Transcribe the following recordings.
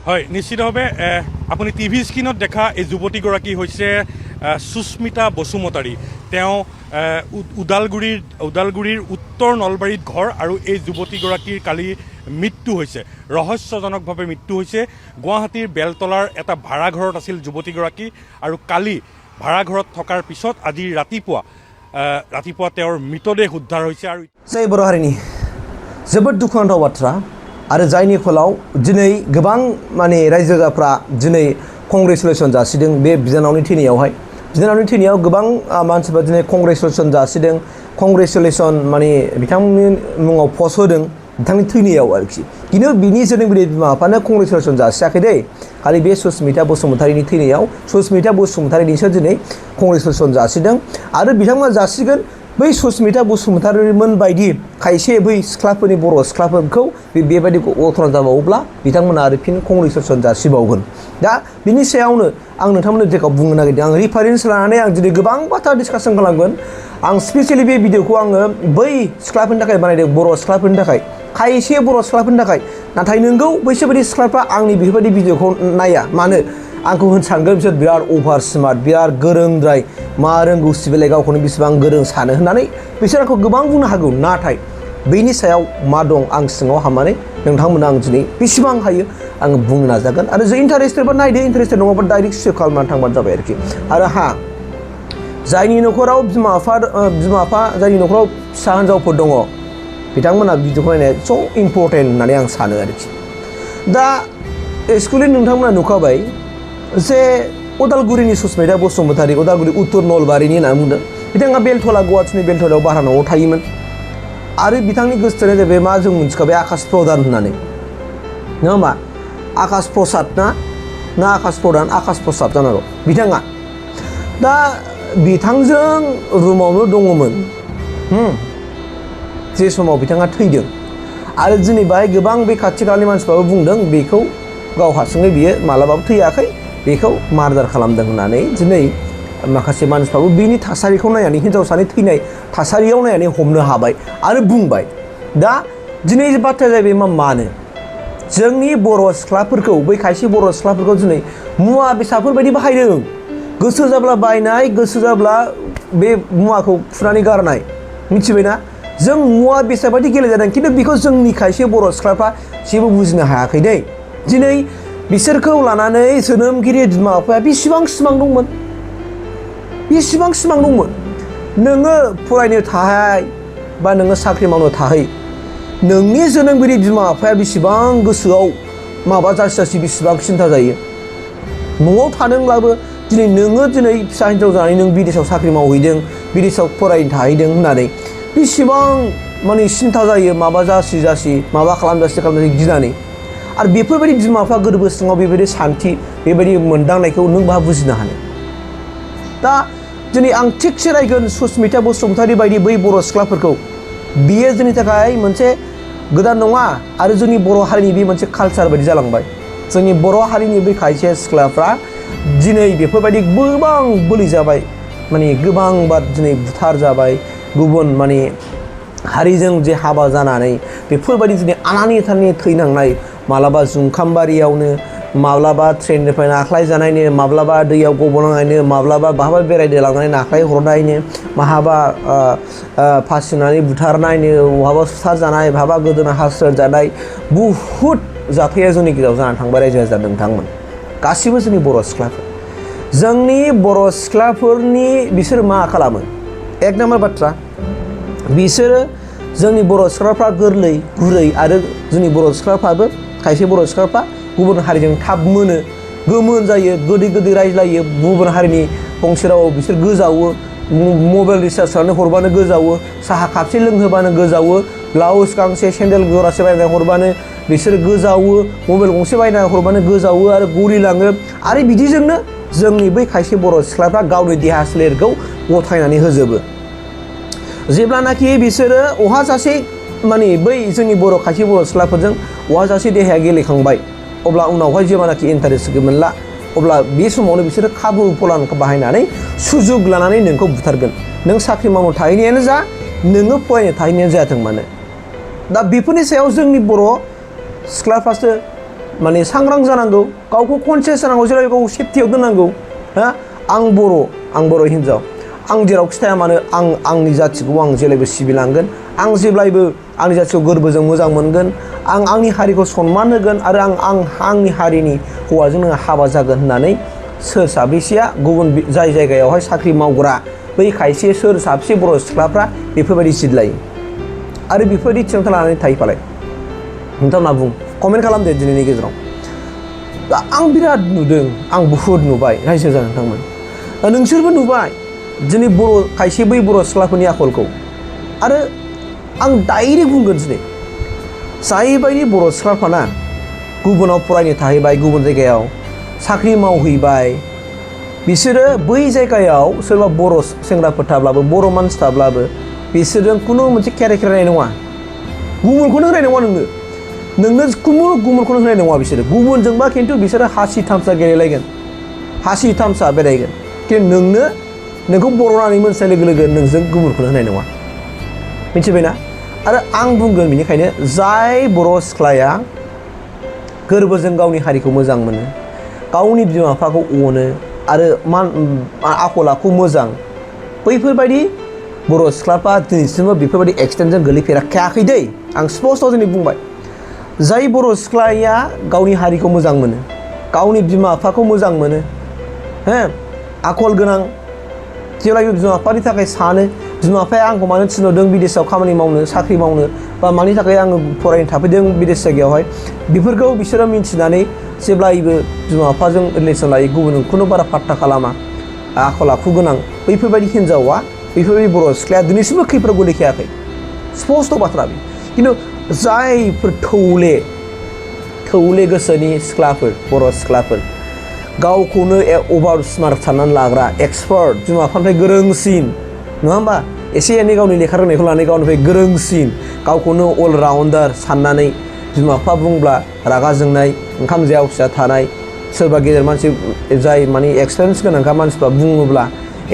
হয় নিশ্চিতভাৱে আপুনি টিভি স্ক্ৰীণত দেখা এই যুৱতীগৰাকী হৈছে সুস্মিতা বসুমতাৰী। তেওঁ ওদালগুৰিৰ উত্তৰ নলবাৰীত ঘৰ আৰু এই যুৱতীগৰাকীৰ কালি মৃত্যু হৈছে, ৰহস্যজনকভাৱে মৃত্যু হৈছে। গুৱাহাটীৰ বেলতলাৰ এটা ভাড়াঘৰত আছিল যুৱতীগৰাকী আৰু কালি ভাড়াঘৰত থকাৰ পিছত আজি ৰাতিপুৱা তেওঁৰ মৃতদেহ উদ্ধাৰ হৈছে। আৰু जाय बर' हारिनि जोबोद दुखुनांथाव बाथ्रा आरो जायनि फलाव दिनै गोबां माने रायजो राजाफ्रा दिनै कंग्रेचुलेसन जासिदों बे बिनानावनि थैनायावहाय। बिनानावनि थैनायाव गोबां मानसिफ्रा दिनै कंग्रेचुलेसन जासिदों, कंग्रेचुलेसन माने बिथांनि मुङाव पस्ट होदों बिथांनि थैनायाव आरोखि। खिन्थु बिनि जोनोमगिरि बिमा बिफानो कंग्रेचुलेसन जासियाखै दै, खालि बे सुस्मिता बसुमतारीनि थैनायाव सुस्मिता बसुमतारीनिसो दिनै कंग्रेचुलेसन जासिदों आरो बिथांमोना जासिगोन बै सुस्मिता बसुमतारीमोन बायदि खायसे बै सिख्लाफोरनि बर' सिख्लाफोरखौ बेबायदि घटना जाबावोब्ला बिथांमोना आरो फिन कंग्रेचुलेसन जासिबावगोन। दा बिनि सायावनो आं नोंथांमोननो जेखौ बुंनो नागिरदों, आं रिफारेन्स लानानै आं दिनै गोबां बाथ्रा डिसकासन खालामगोन। आं स्पेसियेलि बे भिडिअखौ आङो बै सिख्लाफोरनि थाखाय बानायदों, बर' सिख्लाफोरनि थाखाय, खायसे बर' सिख्लाफोरनि थाखाय। नाथाय नोंगौ बैसोर बायदि सिख्लाफ्रा आंनि बेफोरबायदि भिडिअखौ नाया मानो, आंखौ सानगोन बिसोर बिराद अभार स्मार्ट, बिराद गोरोंद्राय, मा रोंगौथि बेलाय गावखौनो बेसेबां गोरों सानो होननानै बिसोर आंखौ गोबां बुंनो हागौ। नाथाय बेनि सायाव मा दं आं सिङाव हाबनानै नोंथांमोना आं दिनै बेसेबां हायो आं बुंनो नाजागोन। आरो जे इन्टारेस्टेडबा नायदो, इन्टारेस्टेड नङाबा डाइरेक्ट सेभ खालामनानै थांबानो जाबाय आरोखि। आरो जायनि न'खराव बिमा बिफा जायनि न'खराव फिसा हिन्जावफोर दङ बिथांमोना भिडिअखौ नायनाया स' इम्परटेन्ट होननानै आं सानो आरोखि। दा एक्सुवेलि नोंथांमोना नुखाबाय जे उदालगुरिनि सुस्मिता बसुमतारी, उदालगुरि उत्तर नलबारिनि होनना बुंदों। बिथाङा बेलतला, गुवाहाटीनि बेलतलायाव भारा न'आव थायोमोन आरो बिथांनि गोसोथोनाया जाहैबाय मा जों मिथिखाबाय आकाश प्रधान होननानै, नङा होमबा? आकाश प्रसाद ना आकाश प्रधान, आकाश प्रसाद जानांगौ बिथाङा। दा बिथांजों रुमावनो दङमोन जे समाव बिथाङा थैदों। आरो दिनै बाहाय गोबां बे खाथि खालानि मानसिफ्राबो बुंदों बेखौ गाव हारसिङै बियो मालाबाबो थैयाखै, बेखौ मार्डार खालामदों होननानै दिनै माखासे मानसिफ्राबो बेनि थासारिखौ नायनानै, हिन्जावसानि थैनाय थासारियाव नायनानै हमनो हाबाय आरो बुंबाय। दा दिनै बाथ्राया जाहैबाय मानो जोंनि बर' सिख्लाफोरखौ, बै खायसे बर' सिख्लाफोरखौ दिनै मुवा बेसादफोर बायदि बाहायदों। गोसो जाब्ला बायनाय, गोसो जाब्ला बे मुवाखौ फुनानै गारनाय, मिथिबायना? जों मुवा बेसाद बायदि गेलेजादों, खिन्थु बेखौ जोंनि खायसे बर' सिख्लाफ्रा जेबो बुजिनो हायाखै दै। दिनै बिसोरखौ लानानै जोनोमगिरि बिमा बिफाया बेसेबां सिमां दंमोन, नोङो फरायनो थाहै बा नोङो साख्रि मावनो थाहै, नोंनि जोनोमगिरि बिमा बिफाया बेसेबां गोसोआव माबा जासि बेसेबां सिन्था जायो। न'आव थादोंब्लाबो दिनै नोङो फिसा हिन्जाव जानानै नों बिदेशआव साख्रि मावहैदों, बिदेशआव फरायनो थाहैदों होननानै बेसेबां माने सिन्था जायो, माबा जासि माबा खालामजासि गिनानै। आरो बेफोरबायदि बिमा बिफा गोरबो सिङाव बेबायदि सान्थि, बेबायदि मोनदांनायखौ नों बहा बुजिनो हानो। दा दिनै आं थिगसे रायगोन सुस्मिता बसुमतारी बायदि बै बर' सिख्लाफोरखौ। बियो जोंनि थाखाय मोनसे गोदान नङा आरो जोंनि बर' हारिनि बे मोनसे कालचार बायदि जालांबाय। जोंनि बर' हारिनि बै खायसे सिख्लाफ्रा दिनै बेफोरबायदि गोबां बोलि जाबाय, माने गोबां बार दिनै बुथार जाबाय, गुबुन माने हारिजों जे हाबा जानानै बेफोरबायदि दिनै आनानि थैनांनाय, मालाबा जुंखामबारियावनो, माब्लाबा ट्रेननिफ्राय नाख्लाय जानायनो, माब्लाबा दैयाव गब'नांनायनो, माब्लाबा बहाबा बेरायनो लांनानै नाख्लाय हरनायनो, माहाबा फासिनानै बुथारनायनो, बहाबा सुथार जानाय, बहाबा गोदोना हास्रोद जानाय, बुहुद जाथाया जोंनि गेजेराव जानानै थांबाय रायजो राजा नोंथांमोन। गासिबो जोंनि बर' सिख्लाफोर, जोंनि बर' सिख्लाफोरनि बिसोर मा खालामो? एक नाम्बार बाथ्रा, बिसोरो जोंनि बर' सिख्लाफ्रा गोरलै गुरै आरो जोंनि बर' सिख्लाफ्राबो खायसे बर' सिख्लाफ्रा गुबुन हारिजों थाब मोनो, गोमोन जायो, गोदै रायज्लायो, गुबुन हारिनि फंसे रावाव बिसोर गोजावो, मबाइल रिसार्ज खालामनानै हरबानो गोजावो, साहा कापसे लोंहोबानो गोजावो, ब्लाउस गांसे सेन्देल जरासे बायनानै हरबानो बिसोर गोजावो, मबाइल गंसे बायनानै हरबानो गोजावो आरो गलिलाङो। आरो बिदिजोंनो जोंनि बै खायसे बर' सिख्लाफ्रा गावनि देहा सोलेरखौ गथायनानै होजोबो। जेब्लानाखि बिसोरो अहाजासे माने बै जोंनि खायसे बर' सिख्लाफोरजों अहाजासे देहाया गेलेखांबाय, अब्ला उनावहाय जेब्लानाखि इन्टारेस्ट मोनला, अब्ला बे समावनो बिसोरो खाबु फलानखौ बाहायनानै सुजुग लानानै नोंखौ बुथारगोन। नों साख्रि मावनो थाहैनायानो जा, नोङो फरायनो थाहैनायानो जायाथों मानो। दा बेफोरनि सायाव जोंनि बर' सिख्लाफ्रासो माने सांग्रां जानांगौ गावखौ कनसियास जानांगौ जेराव गाव सेफटियाव दोननांगौ हा आं बर' हिन्जाव आं जेरावखि थाया मानो आं आंनि जाथिखौ आं जेब्लायबो सिबिलांगोन आं जेब्लायबो आंनि जाथिखौ गोरबोजों मोजां मोनगोन आं आंनि हारिखौ सनमान होगोन आरो आं आंनि हारिनि हौवाजों हाबा जागोन होननानै सोर साबेसेया गुबुन जाय जायगायावहाय साख्रि मावग्रा बै खायसे सोर साबेसे बर' सिख्लाफ्रा बेफोरबायदि जिदलायो आरो बेफोरबायदि थिरांथा लानानै थायोफालाय नोंथांमोनहा बुं कमेन्ट खालामदो दिनैनि गेजेराव आं बिराद नुदों आं बुहुद नुबाय रायजो जानो नोंथांमोन नोंसोरबो नुबाय दिनै बर' खायसे बै बर' सिख्लाफोरनि आखलखौ आरो आं डाइरेक्ट बुंगोन दिनै जायबायदि बर' सिख्लाफ्राना गुबुनाव फरायनो थाहैबाय गुबुन जायगायाव साख्रि मावहैबाय बिसोरो बै जायगायाव सोरबा बर' सेंग्राफोर थाब्लाबो बर' मानसि थाब्लाबो बिसोरजों खुनु मोनसे केरेक्टार होनाय नङा गुबुनखौनो होनाय नङा नोंनो खुनु गुबुनखौनो होनाय नङा बिसोरो गुबुनजोंबा खिन्थु बिसोरो हासि थामसा गेलेलायगोन हासि थामसा बेरायगोन खिन्थु नोंखौ बर' होननानै मोनथिनाय लोगो लोगो नोंजों गुबुनखौनो होनाय नङा मिथिबायना आरो आं बुंगोन बेनिखायनो जाय बर' सिख्लाया गोरबोजों गावनि हारिखौ मोजां मोनो गावनि बिमा बिफाखौ अनो आरो आखल आखु मोजां बैफोरबायदि बर' सिख्लाफ्रा दिनैसिमबो बेफोरबायदि एक्सिडेन्टजों गोलैफेराखै दै आं स्पस्ट दिनै बुंबाय जाय बर' सिख्लाया गावनि हारिखौ मोजां मोनो गावनि बिमा बिफाखौ मोजां मोनो हो आखल गोनां जेब्लायबो बिमा बिफानि थाखाय सानो बिमा बिफाया आंखौ मानो थिनहरदों बिदेशआव खामानि मावनो साख्रि मावनो बा मानि थाखाय आङो फरायनो थाफैदों बिदेश जायगायावहाय बेफोरखौ बिसोरो मिन्थिनानै जेब्लायबो बिमा बिफाजों रिलेसन लायो गुबुनखौनो बारा पात्ता खालामा आखल आखु गोनां बैफोरबायदि हिन्जावा बैफोरबायदि बर' सिख्लाया दिनैसिमबो खैफोराव गोलैखायाखै स्पस्ट बाथ्रा बे खिन्थु जायफोर थौले गोसोनि सिख्लाफोर बर' सिख्लाफोर गावखौनो अभार स्मार्ट साननानै लाग्रा एक्सपार्ट बिमा बिफानिफ्राय गोरोंसिन नङा होमबा एसे एनै गावनि लेखा रोंनायखौ लानानै गावनिफ्राय गोरोंसिन गावखौनो अलराउन्डार साननानै बिमा बिफा बुंब्ला रागा जोंनाय ओंखाम जाया फिसा थानाय सोरबा गेदेर मानसि जाय माने एक्सपिरियेन्स गोनांखा मानसिफ्रा बुङोब्ला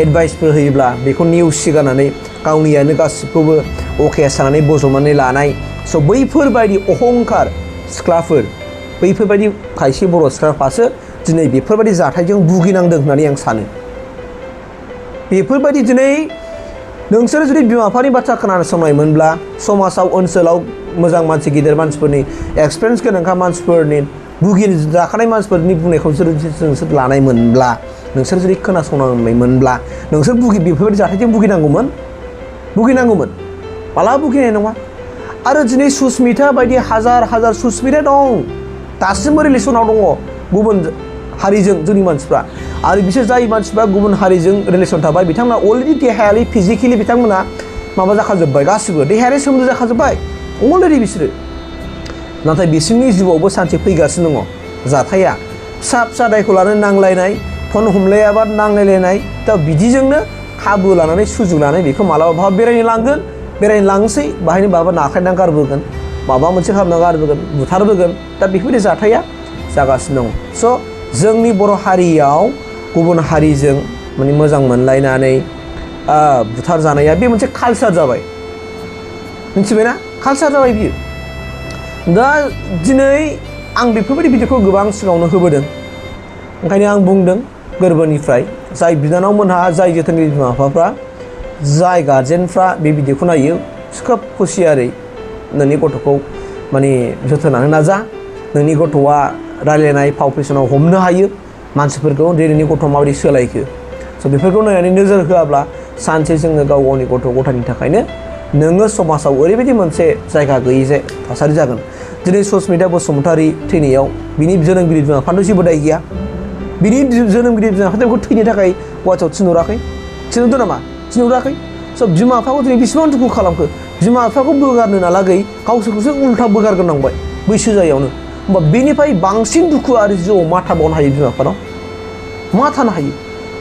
एडभाइसफोर होयोब्ला बेखौ नेवसिगारनानै गावनियानो गासिबखौबो अके साननानै बजबनानै लानाय स' बैफोरबायदि अहंखार सिख्लाफोर बैफोरबायदि खायसे बर' सिख्लाफ्रासो दिनै बेफोरबायदि जाथायजों भुगिनांदों होननानै आं सानो बेफोरबायदि दिनै नोंसोरो जुदि बिमा बिफानि बाथ्रा खोनासंनायमोनब्ला समाजाव ओनसोलाव मोजां मानसि गिदिर मानसिफोरनि एक्सपिरियेन्स गोनांखा मानसिफोरनि जाखानाय मानसिफोरनि बुंनायखौ नोंसोर लानायमोनब्ला नोंसोर जुदि खोनासंनांनायमोनब्ला नोंसोर बेफोरबायदि जाथायजों भुगिनांगौमोन मालाबा भुगिनाय नङा आरो दिनै सुस्मिता बायदि हाजार सुस्मिता दं दासिमबो रिलेसनाव दङ गुबुन हारिजों जोंनि मानसिफ्रा आरो बिसोर जाय मानसिफ्रा गुबुन हारिजों रिलेसन थाबाय बिथांमोना अलरेडि देहायारि फिजिकेलि बिथांमोना माबा जाखाजोब्बाय गासिबो देहायारि सोमोन्दो जाखाजोब्बाय अलरेडि बिसोरो नाथाय बिसोरनि जिउआवबो सानसे फैगासिनो दङ जाथाया फिसा दायखौ लानानै नांलायनाय फन हमलायाबा नांलायलायनाय दा बिदिजोंनो खाबु लानानै सुजुग लानानै बेखौ मालाबा बहा बेरायनो लांसै बाहायनो माबा नाख्लायना गारबोगोन माबा मोनसे खालामना गारबोगोन बुथारबोगोन दा बेफोरबायदि जाथाया जागासिनो दं स' जोंनि बर' हारियाव गुबुन हारिजों माने मोजां मोनलायनानै बुथार जानाया बे मोनसे कालचार जाबाय मिथिबायना कालचार जाबाय बियो दा दिनै आं बेफोरबायदि भिडिअखौ गोबां सिगाङावनो होबोदों ओंखायनो आं बुंदों गोरबोनिफ्राय जाय बिनानावमोनहा जाय जोथोनगिरि बिमा बिफाफ्रा जाय गार्जेनफ्रा बे भिडिअखौ नायो खोब हुसियारै नोंनि गथ'खौ माने जोथोन लानो नाजा नोंनि गथ'आ रायलायनाय फाव फेसनाव हमनो हायो मानसिफोरखौ नोंनि गथ'आ माबायदि सोलायखो स' बेफोरखौ नायनानै नोजोर होआब्ला सानसे जोङो गाव गावनि गथ' गथायनि थाखायनो नोङो समाजाव ओरैबायदि मोनसे जायगा गैयै थासारि जागोन दिनै सुस्मिता बसुमतारी थैनायाव बिनि जोनोमगिरि बिमा बिफानाव जेबो दाय गैया बिनि जोनोमगिरि बिमा बिफाया बेखौ थैनो थाखाय गुवाहाटियाव थिनहरदों नामा थिनहराखै स' बिमा बिफाखौ दिनै बेसेबां दुखु खालामखो बिमा बिफाखौ बोगारनो नालागै गावसोरखौसो उल्था बोगारग्रोनांबाय बैसो जायैयावनो होमबा बेनिफ्राय बांसिन दुखु आरो जिउआव मा थाबावनो हायो बिमा बिफानाव मा थानो हायो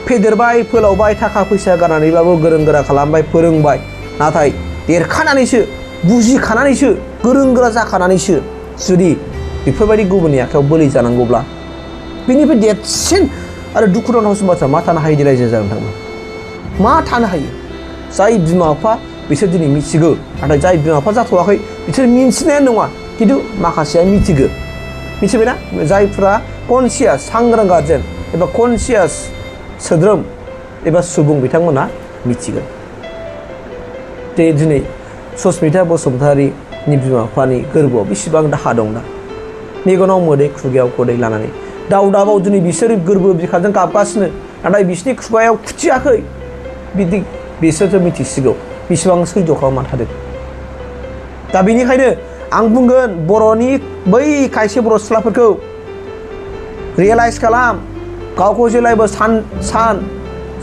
फेदेरबाय फोलावबाय थाखा फैसा गारनानैब्लाबो गोरों गोरा खालामबाय फोरोंबाय नाथाय देरखानानैसो बुजिखानानैसो गोरों गोरा जाखानानैसो जुदि बेफोरबायदि गुबुननि आखायाव बोलि जानांगौब्ला बेनिफ्राय देरसिन आरो दुखुनांथावसिन बाथ्रा मा थानो हायो रायजो जानो थांनो मा थानो हायो जाय बिमा बिफा बिसोर दिनै मिथिगौ नाथाय जाय बिमा बिफा जाथ'वाखै बिसोर मिन्थिनायानो नङा खिन्थु माखासेया मिथिगौ मिथिबायना जायफ्रा कनसियास सांग्रां गारजेन एबा कनसियास सोद्रोम एबा सुबुं बिथांमोना मिथिगोन दे दिनै सस्मिता बसुमतारीनि बिमा बिफानि गोरबोआव बेसेबां दाहा दंना मेगनाव मोदै खुगायाव खदै लानानै दावदाबाव दिनै बिसोर गोरबो बिखाजों गाबगासिनो नाथाय बिसोरनि खुगायाव खुथियाखै बिदि बिसोरसो मिथिसिगौ बेसेबां सैज' खालामना थादों दा बेनिखायनो आं बुंगोन बर'नि बै खायसे बर' सिख्लाफोरखौ रियेलाइज खालाम गावखौ जेब्लायबो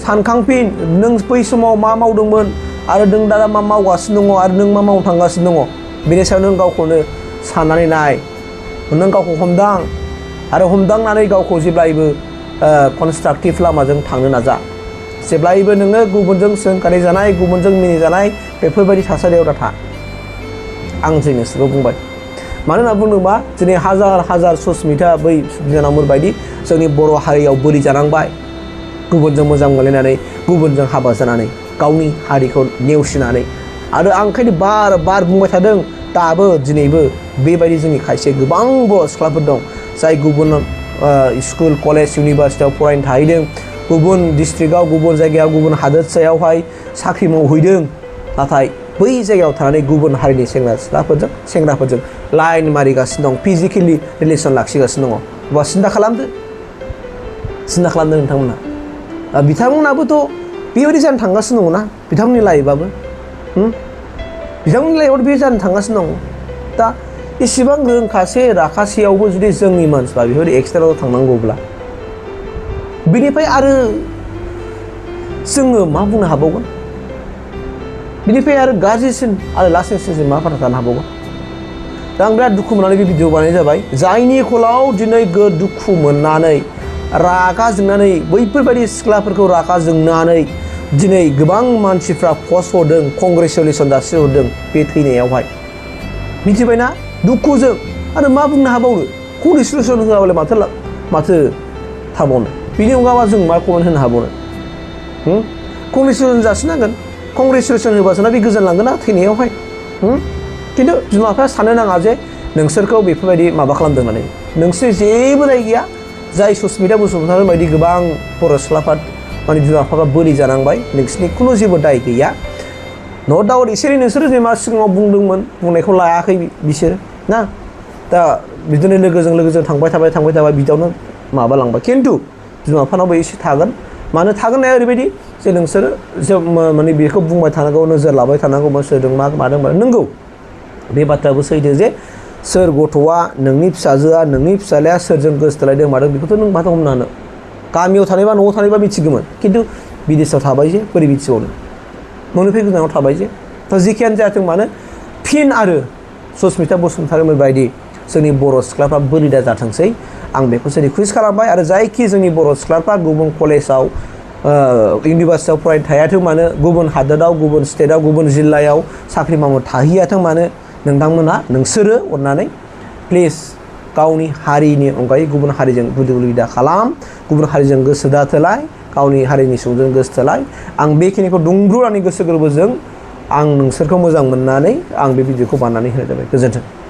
सानखांफिन नों बै समाव मा मावदोंमोन आरो नों दा मा मावगासिनो दङ आरो नों मा मावनो थांगासिनो दङ बेनि सायाव नों गावखौनो साननानै नाय नों गावखौ हमदां आरो हमदांनानै गावखौ जेब्लायबो कनस्ट्राक्टिभ लामाजों थांनो नाजा जेब्लायबो नोङो गुबुनजों सोंखारि जानाय गुबुनजों मिनिजानाय बेफोरबायदि थासारियाव दा था आं जोंनि सिगाङाव बुंबाय मानो होनना बुङोबा दिनै हाजार हाजार सस्मिता बै बिनानावमोन बायदि जोंनि बर' हारियाव बोलि जानांबाय गुबुनजों मोजां मोनलायनानै गुबुनजों हाबा जानानै गावनि हारिखौ नेवसिनानै आरो आं ओंखायनो बार बार बुंबाय थादों दाबो दिनैबो बेबायदि जोंनि खायसे गोबां बर' सिख्लाफोर दं जाय गुबुन स्कुल कलेज इउनिभारसिटियाव फरायनो थाहैदों गुबुन डिस्ट्रिक्टआव गुबुन जायगायाव गुबुन हादोरसायावहाय साख्रि मावहैदों नाथाय बै जायगायाव थानानै गुबुन हारिनि सेंग्राफोरजों लाइन मारिगासिनो दं फिजिकेलि रिलेसन लाखिगासिनो दङ बा सिन्था खालामदो नोंथांमोना बिथांमोनाबोथ' बेबायदि जानो थांगासिनो दङ ना बिथांमोननि लाइफआबो बिथांमोननि लाइफआव बे जानो थांगासिनो दङ दा इसेबां रोंखासे राखासेयावबो जुदि जोंनि मानसिफ्रा बेफोरबायदि एक्सट्रायाव थांनांगौब्ला बिनिफ्राय आरो जोङो मा बुंनो हाबावगोन बिनिफ्राय आरो गाज्रिसिन आरो लासिंसिन मा बाथ्रा थानो हाबावगोन दा आं बिराद दुखु मोननानै बे भिडिअ बानायनाय जाबाय जायनि कलाव दिनै दुखु मोननानै रागा जोंनानै बैफोरबायदि सिख्लाफोरखौ रागा जोंनानै दिनै गोबां मानसिफ्रा पस्ट हरदों कंग्रेचुलेसन जासिहरदों बे थैनायावहाय मिथिबायना दुखुजों आरो मा बुंनो हाबावनो कंग्रेचुलेसन होआबालाय माथो थाबावनो बिनि अनगाबा जों मा कमेन्ट होनो हाबावनो कंग्रेचुलेसन जासिनांगोन कंग्रेचुलेसन होबासोना बे गोजोन लांगोन ना थैनायावहाय खिन्थु बिमा बिफाया साननो नाङा जे नोंसोरखौ बेफोरबायदि माबा खालामदों होननानै नोंसोर जेबो दाय गैया जाय सस्मिता बसुमतारी बायदि गोबां बर' सिख्लाफोर माने बिमा बिफाफ्रा बोलि जानांबाय नोंसोरनि खुनु जेबो दाय गैया न' डाउट एसे नोंसोरो जेनेबा सिगाङाव बुंदोंमोन बुंनायखौ लायाखै बिसोर ना दा बिदिनो लोगोजों थांबाय थाबाय बिदियावनो माबालांबाय खिन्थु बिमा बिफानावबो एसे थागोन मानो थागोन नाया ओरैबायदि जे नोंसोरो माने बेखौ बुंबाय थानांगौ नोजोर लाबाय थानांगौ सोरजों मा मादों नंगौ बे बाथ्रायाबो सैथो जे सोर गथ'आ नोंनि फिसाजोआ नोंनि फिसाज्लाया सोरजों गोसोथोलायदों मादों बेखौथ' नों माथो हमनो हानो गामियाव थानायबा न'आव थानायबा मिथिगौमोन खिन्थु बिदेशआव थाबाय जे बोरै मिथिबावनो न'निफ्राय गोजानाव थाबाय जे दा जेखियानो जाथों मानो फिन आरो सस्मिता बसुमतारीमोन बायदि जोंनि बर' सिख्लाफ्रा बोलि दा जाथोंसै आं बेखौसो रिकुवेस्ट खालामबाय आरो जायखि जोंनि बर' सिख्लाफ्रा गुबुन कलेजाव इउनिभारसिटियाव फरायनो थायाथों मानो गुबुन हादोराव गुबुन स्टेटआव गुबुन जिल्लायाव साख्रि मावनो थाहैयाथों मानो नोंथांमोना नोंसोरो अननानै प्लिज गावनि हारिनि अनगायै गुबुन हारिजों गुलि दा खालाम गुबुन हारिजों गोसो दाथोलाय गावनि हारिनि सुबुंजों गोसो थोलाय आं बेखिनिखौ दुंब्रुद आंनि गोसो गोरबोजों आं नोंसोरखौ मोजां मोननानै आं बे भिडिअखौ बानायनानै होनाय जाबाय गोजोन्थों।